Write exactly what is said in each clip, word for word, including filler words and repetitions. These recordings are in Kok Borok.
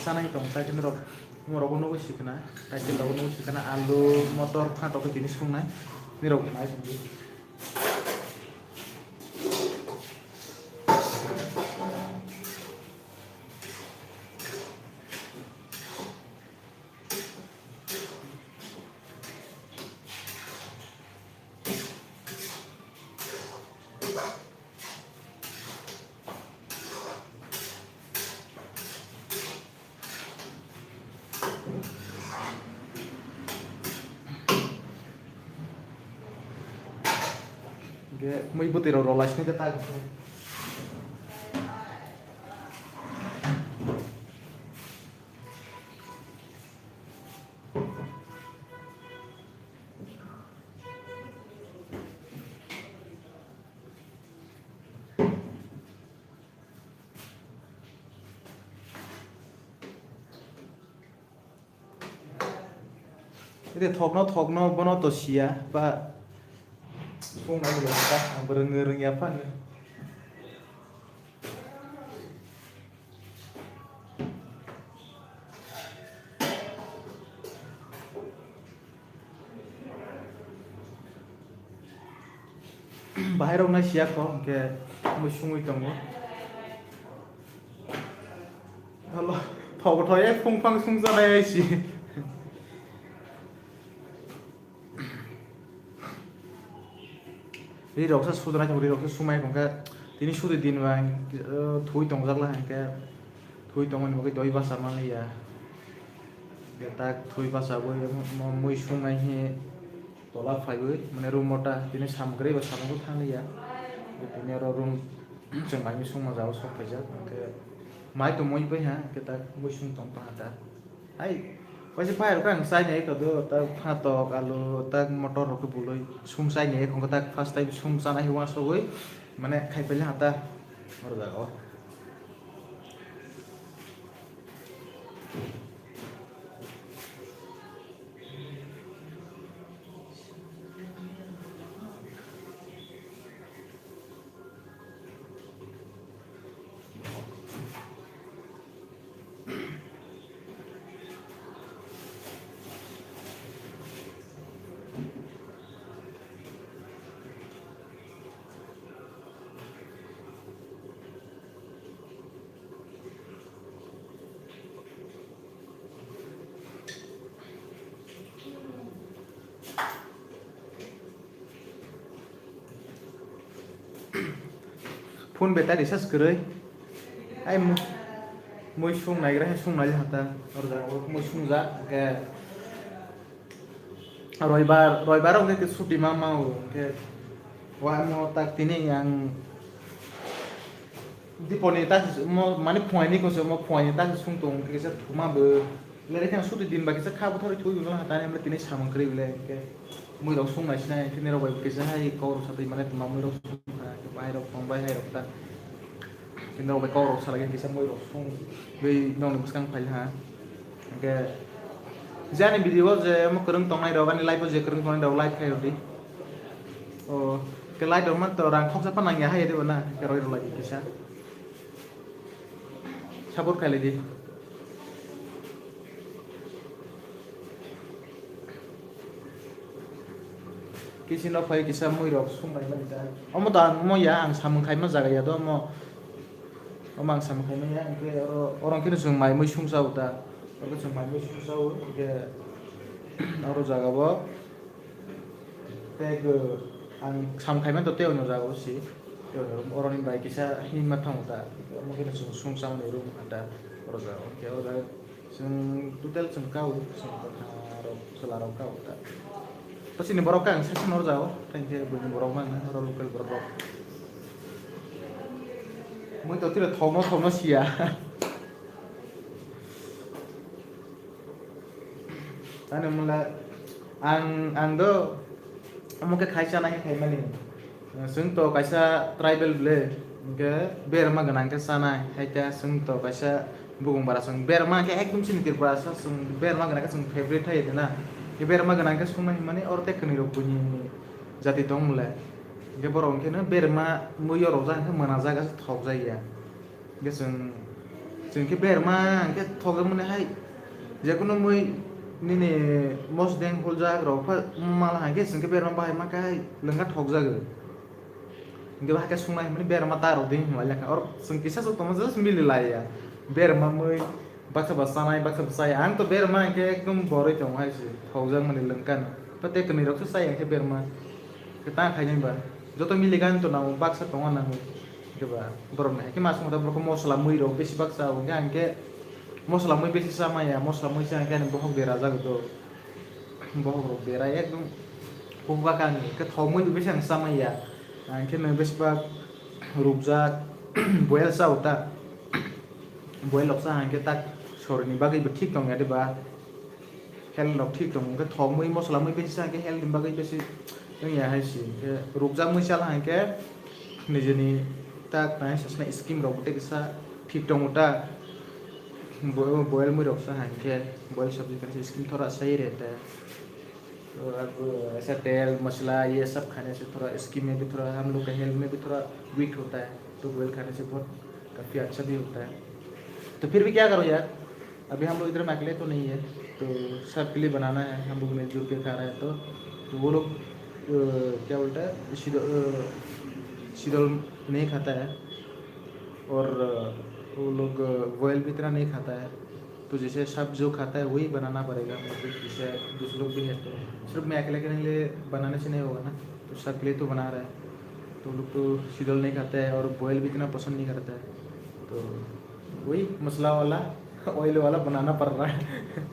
sanai tong, tai khe norok, norok nugwi sikna, tai khe norok nugwi sikna, alu, motor, phatok khe tini sungnai, nirok nai tongdi. Ge mui bwtwi rok rwlai sini khe ta. Ede thokno thokno bono to siya ba. Sung nai lo ta ang rwng rwng ya phano. Bahai rok nai siya kho, hwnkhe mui sungwi tongo. Halo, thok thok ek phung phang sung janai si. Ri rok sa sudra, ri rok sa sumai hwnkhe tini sudi din ba, eh, thui tongjak la hwnkhe thui tongmani bagwi doi basa manliya. Hwnkhe tak thui basa bo mo mui sungnai hi. Tola phaiwi, mane room o ta, tini samung kwrwi ba samung bo thang ya. Tini oro room chwng mai sung ma jao sok phaijak, hwnkhe mai tongmoi pai ha, hwnkhe tak bui sung tong tong ha ta. Hai, waisa pai rok ang chai nai kha do, tak phatok, alu, tak motor rok khe bului sung chai nai, hwnkhe tak first time sung chanai uansugwi, mane khai paila ha ta, oro jaga o. Phone battery recharge kwrwi. Ai mu-, mui sung naigra hai sung nai hata. Oro jaga o mui sung jak, hwnkhe roibar, roibar o hwnkhe suti ma ma o, hwnkhe wa mo tak tini ang Diponi ta mo mani phuaini ko se mo phuaini ta sung tong kisa thuma bo. Lere khe suti din ba kisa kha buthar thui bo hata ne tini samung kwrwi bole hwnkhe mui rok sung nai sinai tini rok bai kisa hai kok rok satwi mane tuma mui rok sung kha bahai rok tong bai hai rok ta tini rok bai kok rok salai kisa mui rok sung bai nong ni bwskang phai ha hwnkhe jani video o je mo kwrwng tongnai rok ani life o je kwrwng tongnai rok like khai rw di o ke light rok man to rang khoksa pa nang ya hai de bo na ke roi rw lai kisa. Support khailai di. Kitchen o phai kisa mui rok sung lai mani ta. Omo ta ang mo ya ang samung khaima jaga ya do mo. Omo ang samung khaima ya hwnkhe oro oro khe chwng mai mui sung sa o ta. Oro chwng mai mui sung sa o hwnkhe oro jaga bo. Tei ang sam khaimani to tei ono jaga o si. Tei ono oroni bai kisa hinma thango ta. Omo khe chwng sung chamani room kha ta oro jaga o. Tei oro jaga chwng total chwng kao chwng kwthang rok chwla rok kao ta. To chini borok khe ang session oro jaga o. Tei khe buini borok mang oro local borok rok. Mui to tiro thokno thokno siya. Ani mula ang ang do omo khe khai chanai khe khaimani. Chwng to kaisa tribal ble, hwnkhe berma gwnang khe chanai. Haikhe chwng to kaisa bukung bara chwng berma khe ekdom chini Tripura sa chwng berma gwnang khe chwng favorite hai na. Khe berma gwnang khe sungna himani oro tei kwnwi rok buini jati tong mole. Hwnkhe borok hwnkhe no berma mui yorok jak hwnkhe mwnajak thok jak ya. Hwnkhe chwng Chwng khe berma hwnkhe thokjakmani hai, jekunu mui nini mosdeng huljak rok pha mala hwnkhe chwng khe berma bahai mankha hai lwngkha thokjago. Hwnkhe bahai khe sungnai hwnmani berma ta rwdi hwnlai lekha. Or chwng kisa chwng tongma just mili laiya. Berma mui baksa ba chanai, baksa ba chaya. Ang to berma hwnkhe ekdom borwi tongo hai se, thokjakmani lwngkha no. Pha tei kwnwi rok se chaya hwnkhe berma. Khe ta khainai ba. Joto mili gani to nango, baksa tongo nango. Hwnkhe ba borok ni hai khe ma songwk ta borok khe mosla mui rok besi baksa o. Hwnkhe ang khe mosla mui besi chamaya, mosla mui cha hwnkhe ani bohok dera jago to. Bohok rok berai ekdom kok baka ni khe thok mui besi ang chamaya. Ang khe no besi bak rukjak boil cha o ta. Boil rok cha hwnkhe tak sorini bagwi bo thik tong ya de ba. Health rok thik tong wngkhe thok mui mosla mui besi cha hwnkhe health ni bagwi besi wngya hai se. Hwnkhe rukjak mui chala hwnkhe nijini tak nai sasna skin rok bo tei kisa thik tongo ta. Bo-, boil mui rok cha hwnkhe boil sabji khe skin thora sai re te. तो अब ऐसा तेल, मसाला, ये सब खाने से थोड़ा स्किन में भी थोड़ा, हम लोग का हेल्थ में भी थोड़ा वीक होता है, तो बॉयल खाने से बहुत काफ़ी अच्छा भी होता है। तो फिर भी क्या करो यार, अभी हम लोग इधर में अकेले तो नहीं है, तो सबके लिए बनाना है, हम लोग मिलजुल के खा रहे हैं। तो, तो वो लोग, अ, क्या बोलता है, शीतल, अ, शीतल नहीं खाता है और, अ, वो लोग, अ, बॉयल भी इतना नहीं खाता है। तो जैसे सब जो खाता है वही बनाना पड़ेगा, मतलब जैसे दूसरे लोग भी है तो सिर्फ मैं अकेले के लिए बनाने से नहीं होगा ना, तो सबके लिए तो बना रहा है। तो लोग तो शीतल नहीं खाता है और बॉयल भी इतना पसंद नहीं करता है, तो वही मसाला वाला ऑयल वाला बनाना पड़ रहा है।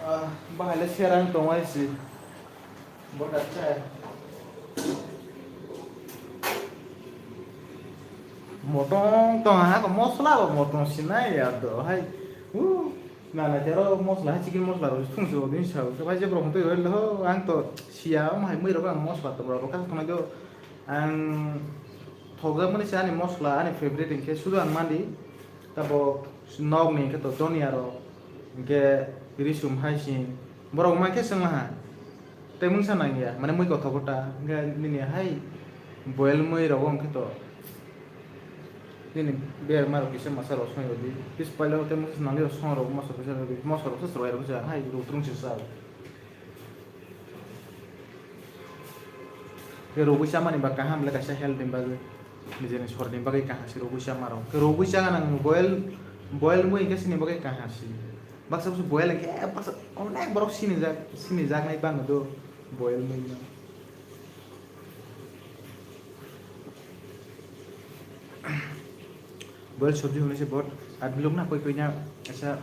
Ah, bahai le serang tong ai si. Bo da chai. Motong tong ha ko mosla bo motong sinai ya do hai. Uh, na na tero mosla hai chicken mosla ro thung se odin sa. Ke bai je bro to roi lo ang to sia am hai mui ro ang mosla to bro ka thang do. Ang thokjak mani se ani mosla ani favorite hingke sudu ang mandi. Tabok nok ni hingke to donia rok, hingke risum hai sing, borok ma khe swng laha, tei mungsa nang ya, mane mui kothok kota, hingke nini hai boil mui rogo hingke to, nini berma rok kisa masa rok song rodi, bis paila tei mungsa nang ya song rok masa rok kisa rodi, masa rok se swrai rok kisa hai rok rung se sa. Khe rogwi chamani ba kaham le kaisa health ni bagwi, nijeni sorni bagwi kaham se rogwi chama rok. Khe rogwi chaga nang boil, boil mui khe sini bagwi kaham se. Baksa baksa boil khe, eh, baksa onek borok sini jak, sini jaknai bang do boil mui no. Boil sabji hone se bahut aadmi log na koi koi na aisa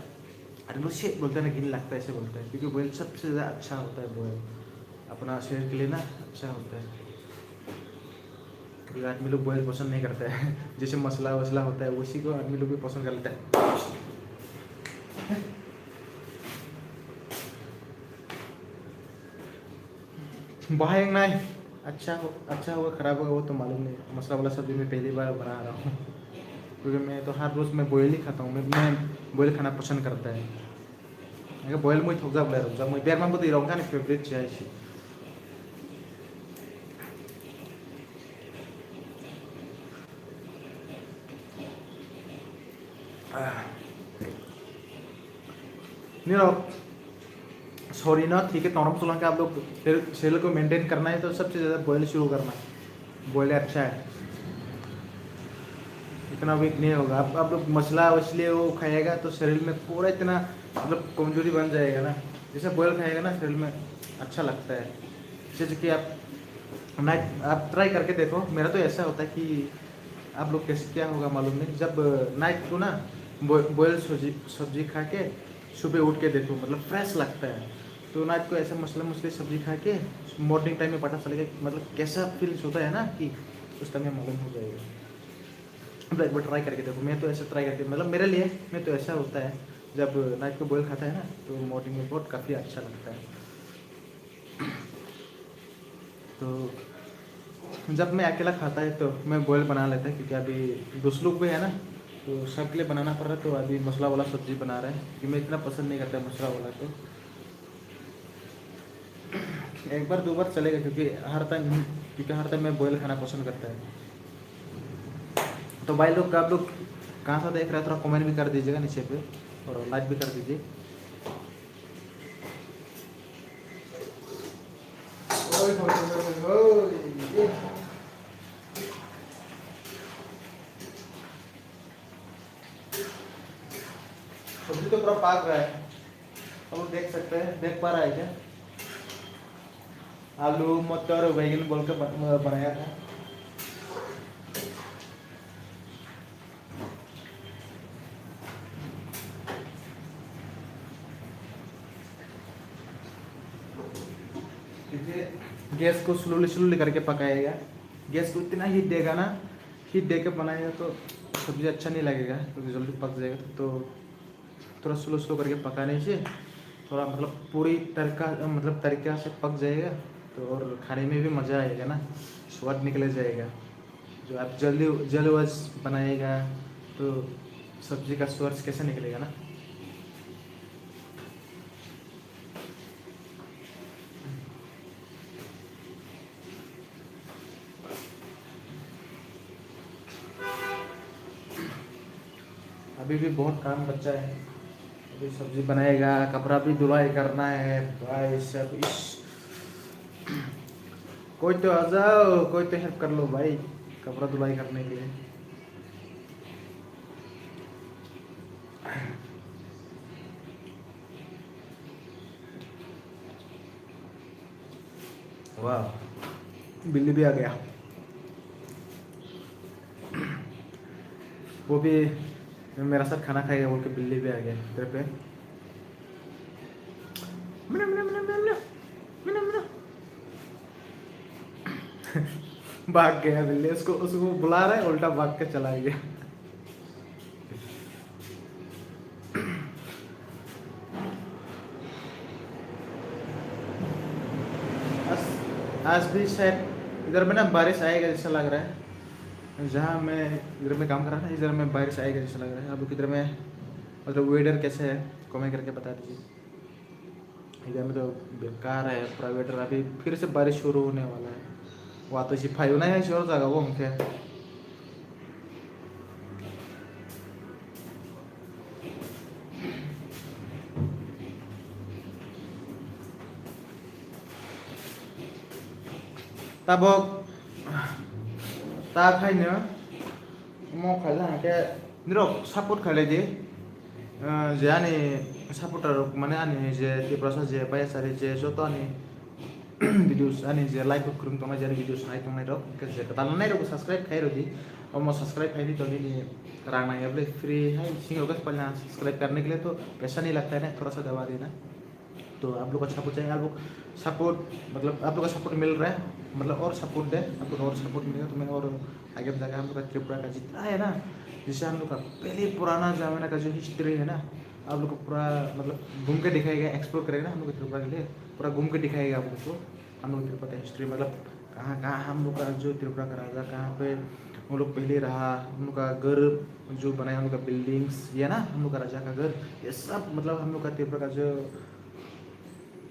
आदमी लोग से बोलता है ना, घिन लगता है, ऐसे बोलता है, क्योंकि बॉयल सबसे ज़्यादा अच्छा होता है, बॉयल अपना शरीर के लिए ना अच्छा होता है, क्योंकि आदमी लोग बॉयल पसंद नहीं करता है। जैसे मसला वसला होता है, उसी को आदमी लोग भी पसंद कर लेता है। भाई नहीं, अच्छा हो, अच्छा होगा, खराब होगा, वो तो मालूम नहीं। मसाला वाला सब्जी मैं पहली बार बना रहा हूँ, क्योंकि मैं तो हर रोज़ मैं बॉयल ही खाता हूँ। मैं, मैं बॉयल खाना पसंद करता है। Hingke boil mui thokjak belai rokjak mui, berma bwtwi rok wngkha ani favorite se hai se. Ah. Nirok sorry no thik hai tongrom sulang khe, आप लोग शरीर को मेंटेन करना है तो सबसे ज़्यादा बॉयल शुरू करना। बॉयलर अच्छा है, इतना वीक नहीं होगा। आप, आप लोग मसाला इसलिए वो खाइएगा तो शरीर में पूरा इतना मतलब कमजोरी बन जाएगा ना। जैसे बॉयल खाइएगा ना शरीर में अच्छा लगता है। जैसे कि आप नाइट आप ट्राई करके देखो, मेरा तो ऐसा होता है कि आप लोग कैसे क्या होगा मालूम नहीं, जब नाइट को ना बॉयल सब्जी सब्जी खा के सुबह उठ के देखो, मतलब फ्रेश लगता है। तो नाइट को ऐसा मसला मसली सब्जी खा के मॉर्निंग टाइम में पता चलेगा कि मतलब कैसा फील्स होता है ना, कि उस टाइम में मालूम हो जाएगा। मतलब एक बार ट्राई करके देखो, मैं तो ऐसा ट्राई करके, मतलब मेरे लिए मैं तो ऐसा होता है, जब नाइट को बॉयल खाता है ना तो मॉर्निंग में बहुत काफ़ी अच्छा लगता है। तो जब मैं अकेला खाता है तो मैं बॉयल बना लेता है, क्योंकि अभी दस लोग भी है ना, तो सबके लिए बनाना पड़ रहा है। तो अभी मसाला वाला सब्जी बना रहे हैं, क्योंकि मैं इतना पसंद नहीं करता है मसाला वाला। तो एक बार दो बार चलेगा, क्योंकि हर टाइम क्योंकि हर टाइम मैं बॉयल खाना पसंद करता है। तो भाई लोग, आप लोग कहाँ से देख रहे हैं, थोड़ा कमेंट भी कर दीजिएगा नीचे पे, और लाइक भी कर दीजिए। सब्जी तो पूरा पाक रहा है, हम लोग देख सकते हैं, देख पा रहा है क्या? आलू, मटर, बैगन बोल के बन-, बनाया था। देखिए, गैस को स्लोली स्लोली करके पकाएगा। गैस को इतना हीट देगा ना, हीट दे के बनाएगा तो सब्जी अच्छा नहीं लगेगा, क्योंकि जल्दी पक जाएगा। तो थोड़ा स्लो स्लो करके पकाने से थोड़ा, मतलब, पूरी तरीका, मतलब, तरीका से पक जाएगा, तो और खाने में भी मज़ा आएगा ना, स्वाद निकले जाएगा। जो आप जल्दी, जल्दबाज बनाएगा, तो सब्जी का स्वाद कैसे निकलेगा ना? अभी भी बहुत काम बचा है। अभी सब्जी बनाएगा, कपड़ा भी धुलाई करना है भाई साहब। इस, कोई तो आ जाओ, कोई तो हेल्प कर लो भाई, कपड़ा धुलाई करने के लिए। वाह, बिल्ली भी आ गया। वो भी मेरा साथ खाना खाएगा बोल के बिल्ली भी आ गया इधर पे। मिना, मिना, मिना, मिना, मिना। मिना, मिना। भाग गया बिल्ली, उसको, उसको बुला रहा है, उल्टा भाग के चला गया। आज, आज भी शायद इधर में ना बारिश आएगा जैसा लग रहा है। जहाँ मैं, इधर में काम कर रहा था, इधर में बारिश आएगा जैसा लग रहा है। अब इधर में, मतलब, वेदर कैसे है, कमेंट करके बता दीजिए। इधर में तो बेकार है, प्राइवेट अभी फिर से बारिश शुरू होने वाला है। Watashi phaiyunai hai soro jaga o hwnkhe. Tabok ta khaino mo khaila hwnkhe nirok support khailai di. Ah, je ani supporter rok, mane ani je Tiprasa je Bayasari je joto ani videos, ani je live kwrwng tongnai, je ani videos nai tongnai rok, hwnkhe je kwtal nai rok subscribe khai rw di. Omo subscribe khai di to nini rang nang ya bwle, free hai sing rok palna subscribe karne ke liye to paisa nahi lagta hai na, thora sa daba dena. तो आप लोग का सपोर्ट चाहिए, आप लोग सपोर्ट, मतलब, आप लोग का सपोर्ट मिल रहा है, मतलब, और सपोर्ट दे, आप लोग और सपोर्ट मिलेगा तो मैं और आगे भी जाकर हम लोग का त्रिपुरा का जितना है ना, जैसे हम लोग का पहले पुराना जमाना का जो हिस्ट्री है ना, आप लोग को पूरा, मतलब, घूम के दिखाएगा, एक्सप्लोर करेगा ना हम लोग का त्रिपुरा के लिए, पूरा घूम के दिखाएगा आप लोग को हम लोग का त्रिपुरा का हिस्ट्री, मतलब, कहाँ कहाँ हम लोग का जो त्रिपुरा का राजा कहाँ पे वो लोग पहले रहा, हम लोग का घर जो बनाया, हम लोग का बिल्डिंग्स, ये ना हम लोग का राजा का घर, ये सब, मतलब, हम लोग का त्रिपुरा का जो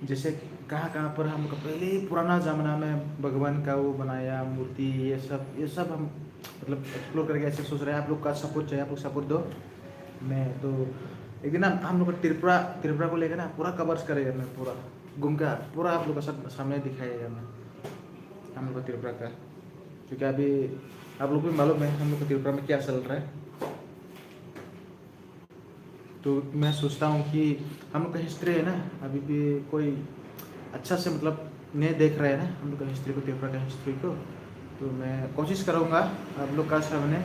जैसे कहाँ कहाँ पर हम लोग का पहले ही पुराना जमाना में भगवान का वो बनाया मूर्ति, ये सब, ये सब हम, मतलब, एक्सप्लोर करके ऐसे सोच रहे हैं। आप लोग का सपोर्ट चाहिए, आप लोग सपोर्ट दो। मैं तो एक दिन ना हम लोग का त्रिपुरा, त्रिपुरा को लेकर ना पूरा कवर्स करेगा, मैं पूरा घूम के पूरा आप लोग का सब सामने दिखाएगा मैं हम लोग का त्रिपुरा का, क्योंकि अभी आप लोग भी मालूम है हम लोग का त्रिपुरा में क्या चल रहा है। तो मैं सोचता हूँ कि हम लोग का हिस्ट्री है ना, अभी भी कोई अच्छा से, मतलब, नहीं देख रहा है ना हम लोग का हिस्ट्री को, त्रिपुरा का हिस्ट्री को। तो मैं कोशिश करूँगा आप लोग का सामने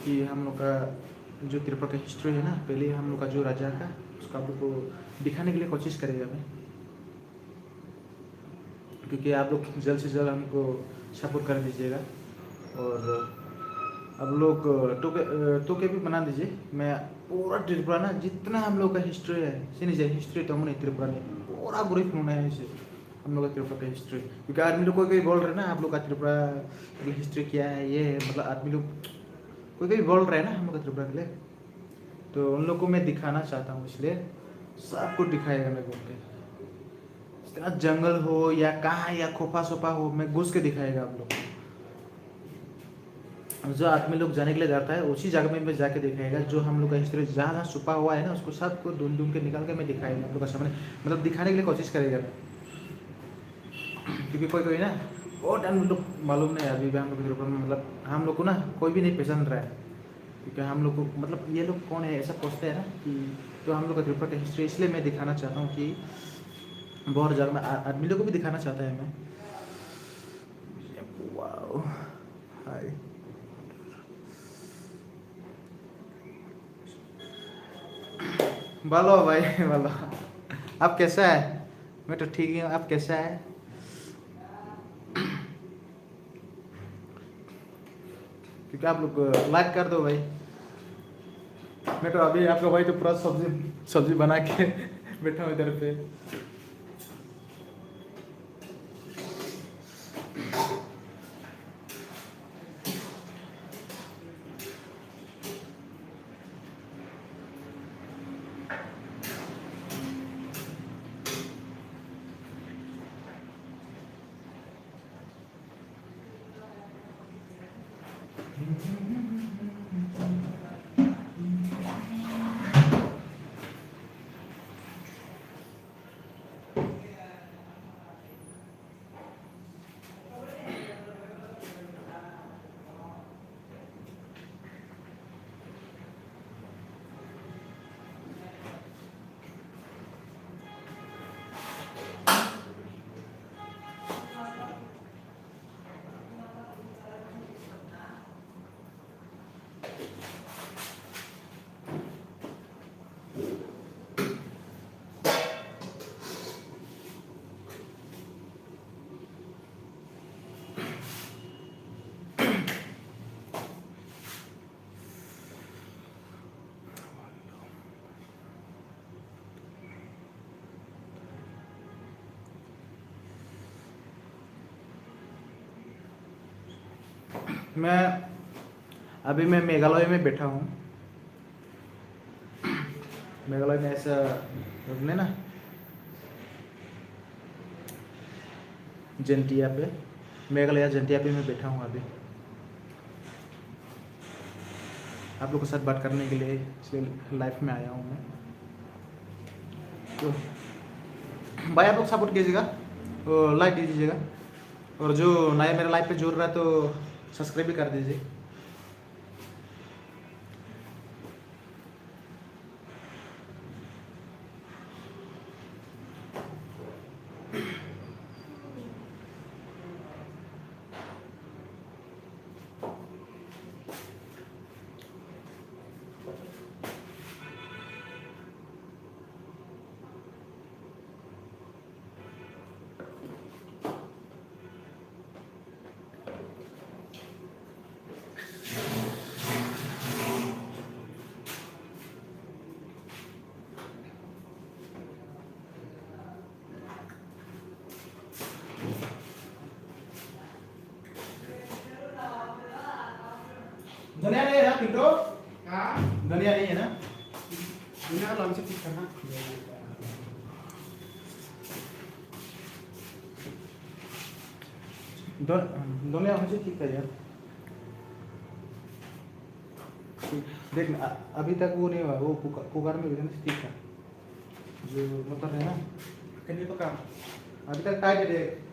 कि हम लोग का जो त्रिपुरा का हिस्ट्री है ना, पहले हम लोग का जो राजा का, उसको आप लोग को दिखाने के लिए कोशिश करेगा मैं। क्योंकि आप लोग जल्द से जल्द हमको सपोर्ट कर दीजिएगा। और आप लोग टू के, टू के भी बना दीजिए। मैं पूरा त्रिपुरा ना, जितना हम लोग का हिस्ट्री है, sini je history tongmani Tripura ni pura guri phunuknai hai se. हम लोग का त्रिपुरा का हिस्ट्री, क्योंकि आदमी लोग कोई कोई बोल रहे ना, आप लोग का त्रिपुरा हिस्ट्री क्या है, ये है, मतलब आदमी लोग कोई कोई बोल रहे ना हम लोग का त्रिपुरा के लिए। तो उन लोग को मैं दिखाना चाहता हूँ, इसलिए सब कुछ दिखाएगा मैं बोल के। इतना जंगल हो या कहाँ या खोपा सोपा हो, मैं घुस के दिखाएगा आप लोग को। जो आदमी लोग जाने के लिए जाता है, उसी जगह में मैं जाके दिखाएगा। जो हम लोग का हिस्ट्री जहाँ जहाँ छुपा हुआ है ना, उसको सबको ढूंढ ढूंढ के निकाल के मैं दिखाएगा आप लोग का सामने, मतलब दिखाने के लिए कोशिश करेगा। क्योंकि कोई कोई ना, बहुत टाइम लोग मालूम नहीं है अभी भी हम लोग के ऊपर में, मतलब हम लोग को ना कोई भी नहीं पहचान रहा है। क्योंकि हम लोग को, मतलब ये लोग कौन है ऐसा पूछते हैं ना कि, तो हम लोग का त्रिपुरा का हिस्ट्री इसलिए मैं दिखाना चाहता हूँ कि बहुत जगह में आ- आदमी लोग को भी दिखाना चाहता है मैं। वाओ। हाय। बोलो भाई, बोलो। आप कैसा है? मैं तो ठीक ही हूँ, आप कैसा है? क्योंकि आप लोग लाइक कर दो भाई। मैं तो अभी आपका भाई तो पूरा सब्जी सब्जी बना के बैठा हूँ इधर पे। मैं अभी मैं मेघालय में बैठा हूँ। मेघालय में ऐसा, अपने ना, जैंतिया पे, मेघालय जैंतिया पे मैं बैठा हूँ अभी। आप लोग के साथ बात करने के लिए इसलिए लाइव में आया हूँ मैं। तो भाई, आप लोग सपोर्ट कीजिएगा, लाइक दीजिएगा, और जो नया मेरा लाइव पे जुड़ रहा है तो सब्सक्राइब भी कर दीजिए। धनिया नहीं है ना, पिंटू? हाँ? धनिया नहीं है ना? धनिया लाम से कुछ करना। ध-, धनिया हमसे ठीक है यार। देख ना, अ-, अभी तक वो नहीं हुआ, वो कुकर, कुकर में भी ठीक था। जो मोटर है ना, कहीं तो काम। अभी तक टाइट है, देख।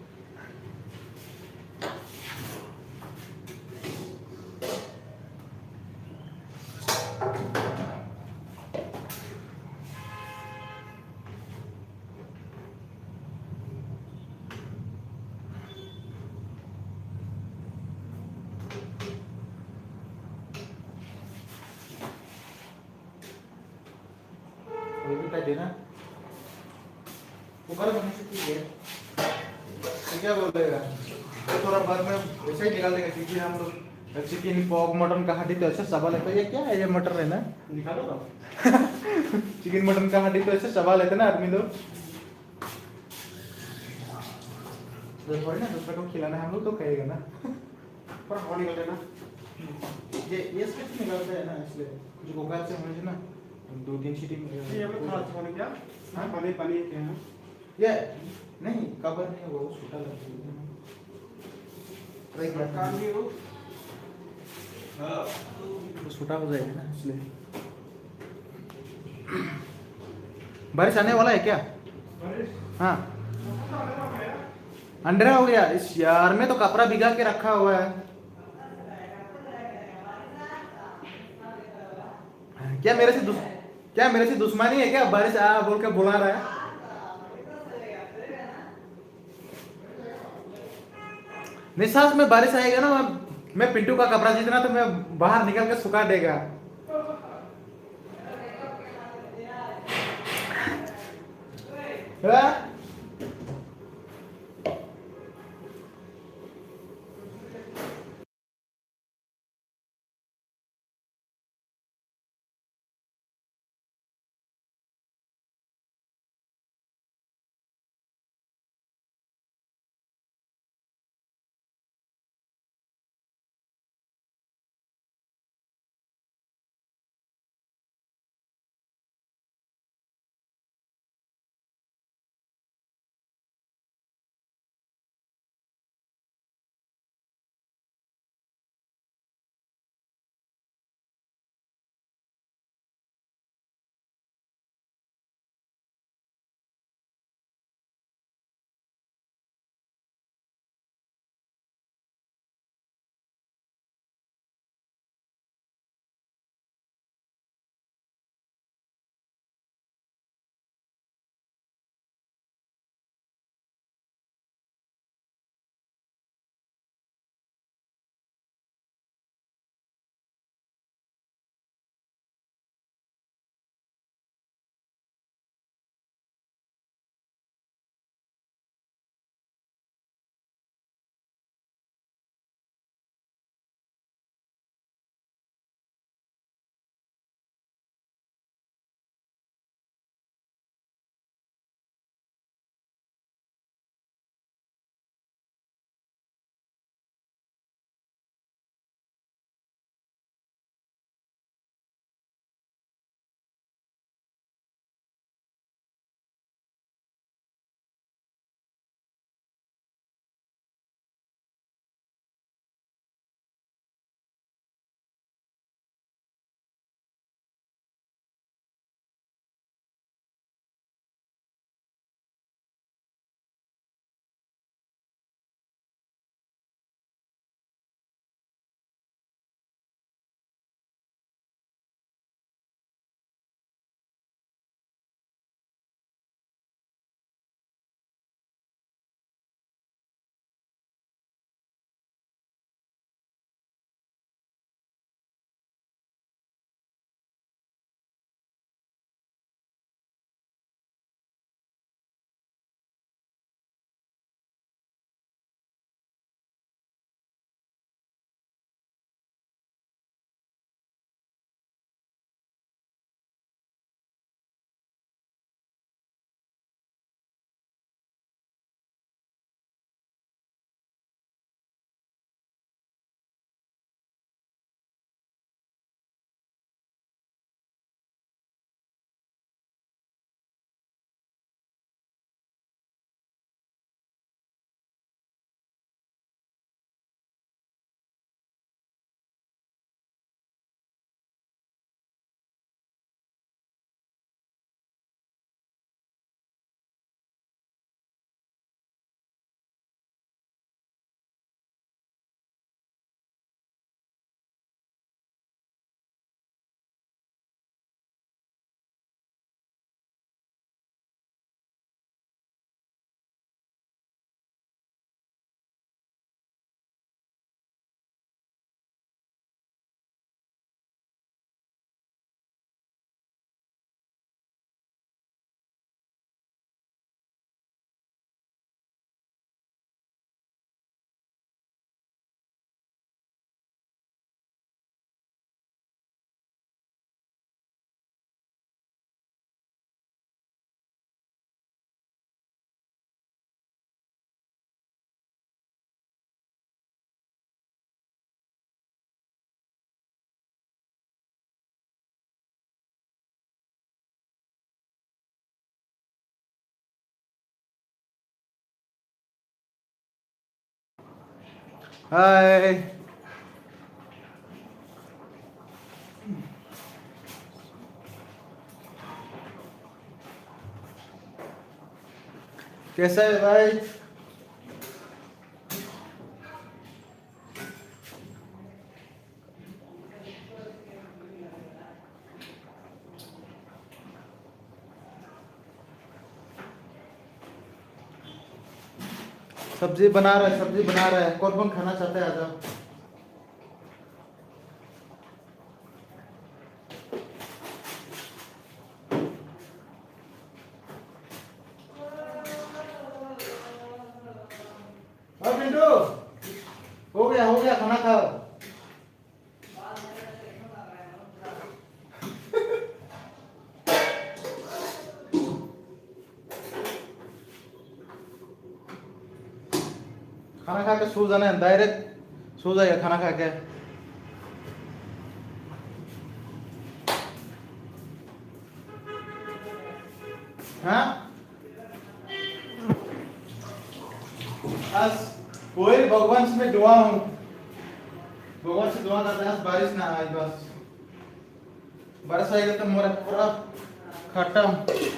वो भी कर देना। वो कर, वहीं से ठीक है। तो क्या बोलेगा? तो थोड़ा बाद में वैसे ही निकाल देगा, क्योंकि हम लोग चिकन, पोर्क, मटन का हड्डी तो ऐसे चबा लेता है। ये क्या है, ये मटर है ना? निकालो ना। चिकन, मटन का हड्डी तो ऐसे चबा लेते ना आदमी लोग। तो थोड़ी ना दूसरा को खिलाना, हम लोग तो खाएगा ना। पर हवा निकल रहा है ना। ये, ये सिर्फ निकलता है ना, इसलिए। जो कोका से मुझे ना, दो तीन सीटी में ये हम लोग खा चुका है क्या? हाँ? पानी, पानी क्या है? ये, नहीं, कवर नहीं होगा, वो छोटा लगता है। ट्राई किया था। काम भी हो। वो छोटा हो जाएगा ना, इसलिए। बारिश आने वाला है क्या? हाँ। अंधेरा हो गया। इस यार, मैं तो कपड़ा भिगा के रखा हुआ है। क्या मेरे से दुस-, क्या मेरे से दुश्मनी है क्या? बारिश आ बोल के बुला रहा है। नहीं, सच में बारिश आएगा ना, मैं, मैं पिंटू का कपड़ा, जितना तो मैं बाहर निकल के सुखा देगा। हाँ? Hi. कैसा है भाई? सब्जी बना रहा है, सब्जी बना रहा है। कौन कौन खाना चाहता है, आ जाओ। हाँ पिंटू, हो गया, हो गया, खाना खाओ। खाना खा के सो जाना है, डायरेक्ट सो जाएगा खाना खा के। हाँ? आज वही भगवान से मैं दुआ हूँ, भगवान से दुआ करते हैं, आज बारिश ना आए बस। बारिश आएगा तो मेरा पूरा खत्म।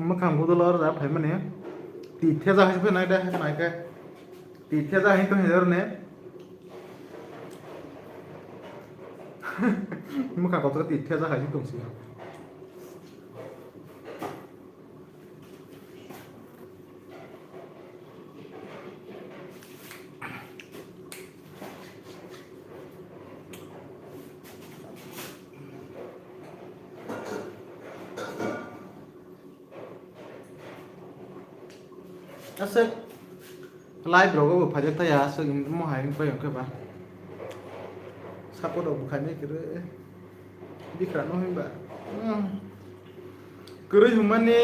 Mwkhang budol oro da phaimani. Tithya jahai phainai da, hai nai khe. Tithya jahai to hinjar ne. Mwkhang kotor tithya jahai tongsi. Aswk live rogo bo phaijak taya, aswk wng mo hai wng pai wng khe ba. Support rok bo khainai kwrwi. Bikra no hwnba. Hmm. Kwrwi hwnmani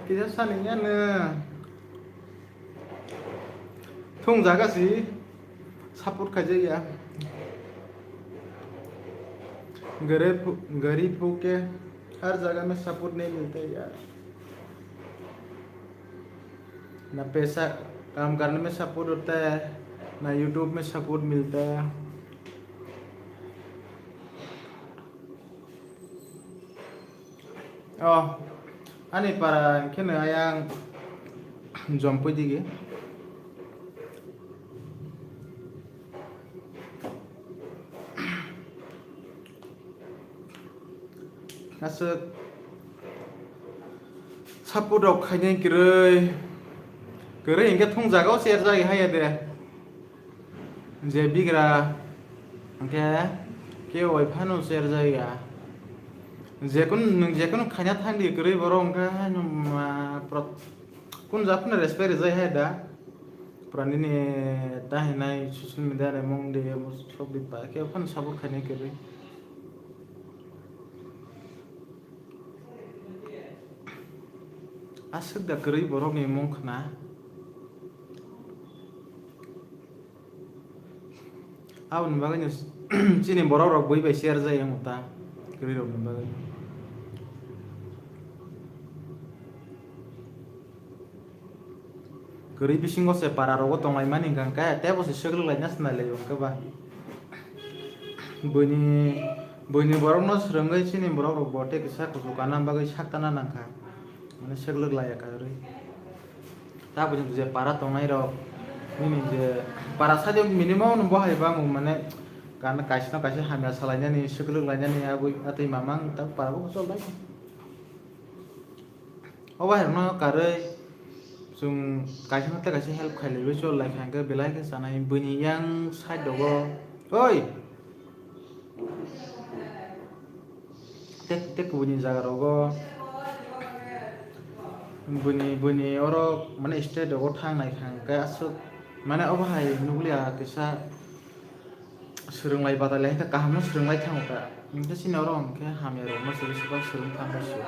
kisa sani ya no. Thung jaga si support khaijak ya. Garib, garib ho ke har jaga mein support nahi milta yaar. Na paisa kam karne mein support hota hai, na YouTube mein support milta hai. Oh, ani para khe no ayang jompui digi. Aswk support rok khainai kwrwi, kwrwi hinkhe thung jaga o share jagwi haiya de. Je bigra hinkhe kebo bai phano share jagya. Jekunu nwng jekunu khaina thangdi kwrwi borok hinkhe haino ma prot-, kun japhano respect rijak hai da. Pura nini ta hinai social media ni mung de, sok di pa, khe phano support khainai kwrwi. Aswk da kwrwi borok ni mung khna. Aboni bagwi no chini borok rok bui bai share jai wng ta kwrwi rok ni bagwi. Kwrwi bisingo se para rogo tonglai mani hwnkha khe tebo se swk rwlai na swnai lai o hwnkhe ba. Buini, buini borok no swrwngwi chini borok rok bo tei kisa kuchuk kana bagwi sak tana nangkha. Mane swk rwlai ya kwrwi. Tabukni je para tongnai rok, nini je para sadi minimum no bo hai bang mane kana kaisa no kaisa hamya salai nani, swk rwlai nani abui atwi mamang ta para bo chol lai. O bahai rokno karwi chwng kaisa no tei kaisa help khailaiwi chol lai kha hwnkhe belai khe chanai buini yang side rogo. Oi! Tek tek buini jaga rogo. Buini, buini oro mane state rogo thang nai kha hwnkhe aswk mane o bahai nukliya kisa swrwng lai badai lai khe kaham no swrwng lai thango ta. Hwnkhe chini oro hwnkhe hamya rokno se bisi bak swrwng thang bai se.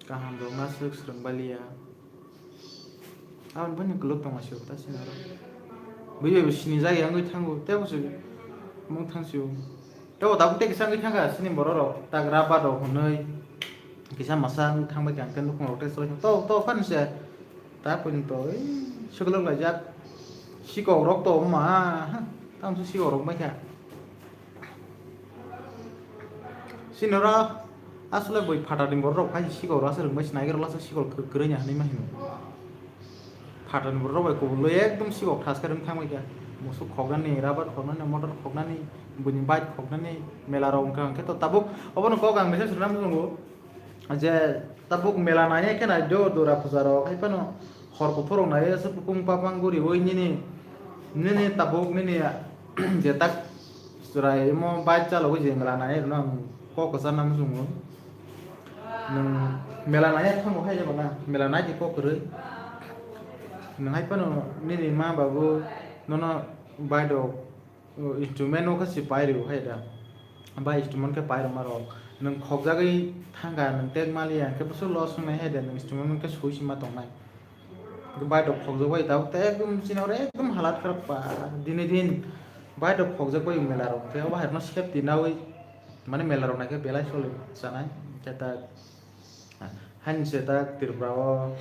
Kaham rok ma swk swrwng baliya. Tabuk bini kwlwk tongma sio ta sini oro. Bui bai bo sini jagwi wngwi thango tei bo se mung thang sio. Tei bo tabuk tei kisa wngwi thangkha sini borok rok tak rubber rok hwnwi kisa masa wngwi thangbai kha hwnkhe nukhung rok tei chwlai to to phano se ta poito ei swkwlwk laijak sikok rok to ma ha tamo se sikok rok bai kha. Sini oro asole bui phatarni borok rok hai sikok rok aswk rwngbai sinai rok lasa sikok kwrwini hinwi ma hino. Phatarni borok rok bai kubulwi ekdom sikok thaskhe rwng thangbai kha. Musuk khoknani, rubber khoknani, motor khoknani, buini bike khoknani, mela rok wngkha hwnkhe to tabuk obono kok ang message rwna muchungo. Je tabuk mela nainai khe nai do dura puja rok hai phano hor kuphur rok nai se bukung papang guri oi nini nini tabuk nini je tak chwrai omo bike chalogwi je mela nainai rwno ang kok kwchar na muchungo. Nwng mela nainai thango hai jabo na mela nai di kok kwrwi nwng hai phano nini ma babu nono bike rok. O instrument o khe se pai rw hai da. Ba instrument khe pai rwma rok. Nwng khokjagwi thangkha, nwng tek maliya, hwnkhe bwswk loss wngnai hai da, nwng instrument khe sui sima tongnai. Hwnkhe bike rok khokjak bai tabuk tei ekdom chini oro ekdom halat kharap pa. Dini din bike rok khokjak bai mela rok. Tei obo hai kheno safety naui mane mela rok naikhe belai choli chanai. Khe ta haini se ta Tripura o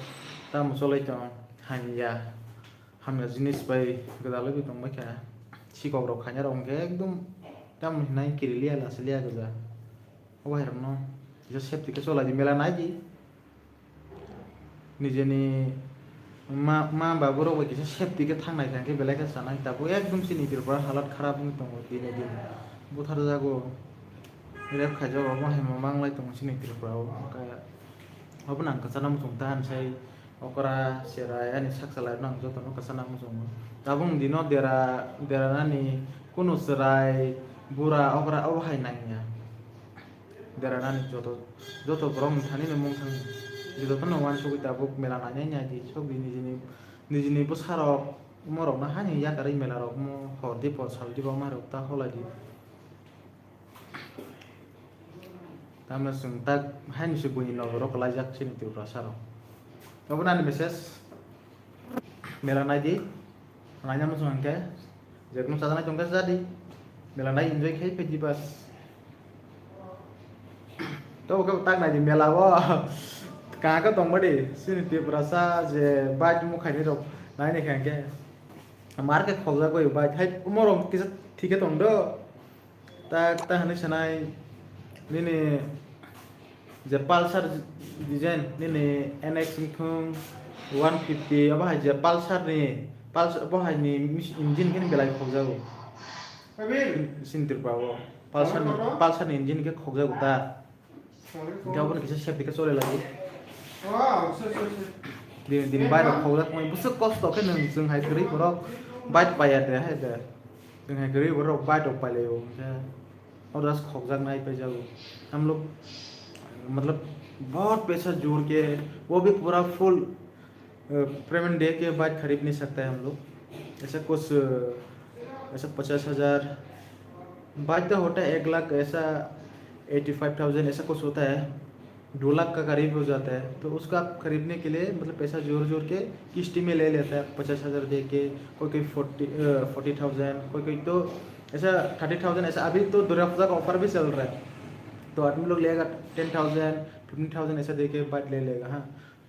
tamo cholai tong hamya. Hamya jinis bai gwdalwi bo tongbai kha. Sikok rok khaina rok hwnkhe ekdom tamo hinai kiriliya lasiliya gwja. Obo hai rokno kisa safety khe cholai di mela nai di. Nijeni ma, ma babu rok bai kisa safety khe thangnai kha hwnkhe belai khe chanai. Tabuk ekdom chini Tripura halat kharap wngwi tongo dini din. Butharjago, rape khaijago, obo hai ma manglai tongo chini Tripura o. Hwnkhe obono ang kwchana muchung ta hinwi sai. Okra, cherai, ani sak salai no ang joto no kwchana muchungo. Tabuk dino dera, dera nani kunu cherai, bura, okra, obo hai nangya. Dera nani joto, joto borok ni thani no mung thang. Joto no uansugwi tabuk mela nainai nai di, sok di nijini, nijini bwsa rok, omo rok no hani yakarwi mela rok omo hor di por sal di bo ma rok ta holai di. Tamni chwng tak haini se buini nogoro kwlaijak chini Tiprasa rok. Obo nani message. Mela naidi. Naina muchung hwnkhe. Jekno chajaknai tongkhe chadi. Mela nai enjoy khai phaidi bas. To oke tak naidi mela o. Kaka tongmadi chini Tiprasa je bike mukhaini rok naini khe hwnkhe. Mar khe khokjak bai bike hai umorok kisa thike tongdo. Tak ta hinwi sanai nini je Pulsar design nini N X wngthung one fifty obo hai je Pulsar ni Pulsar bo hai ni mis-, engine khe belai khokjago. Sintir ba o Pulsar ni, Pulsar ni engine khe khokjago ta. Hingke obono kisa sep dike chole lagi. Dini, dini bike rok khobjak tongmani bwswk kosto khe nwng chwng hai kwrwi borok bike paiya de hai de. Chwng hai kwrwi borok bike rok pailaio hingke oro khobjak nai paijago. Hum log matlab bahut paisa jod ke wo bhi pura full अ, पेमेंट दे के बाइक खरीद नहीं सकता है हम लोग। ऐसा कुछ, अ, ऐसा पचास हज़ार, बाइक का होता है एक लाख, ऐसा एटी फ़ाइव थाउज़ेंड, ऐसा कुछ होता है, दो लाख का करीब हो जाता है। तो उसको आप खरीदने के लिए, मतलब, पैसा जोड़-जोड़ के किस्ती में ले लेता है, पचास हज़ार दे के, कोई-कोई फ़ोर्टी, अ, फ़ोर्टी थाउज़ेंड, कोई-कोई तो ऐसा थर्टी थाउज़ेंड, ऐसा अभी तो दुर्गा पूजा का ऑफर भी चल रहा है, तो आदमी लोग लेगा टेन थाउज़ेंड, फ़िफ़्टीन थाउज़ेंड ऐसा दे के बाइक ले लेगा, हाँ।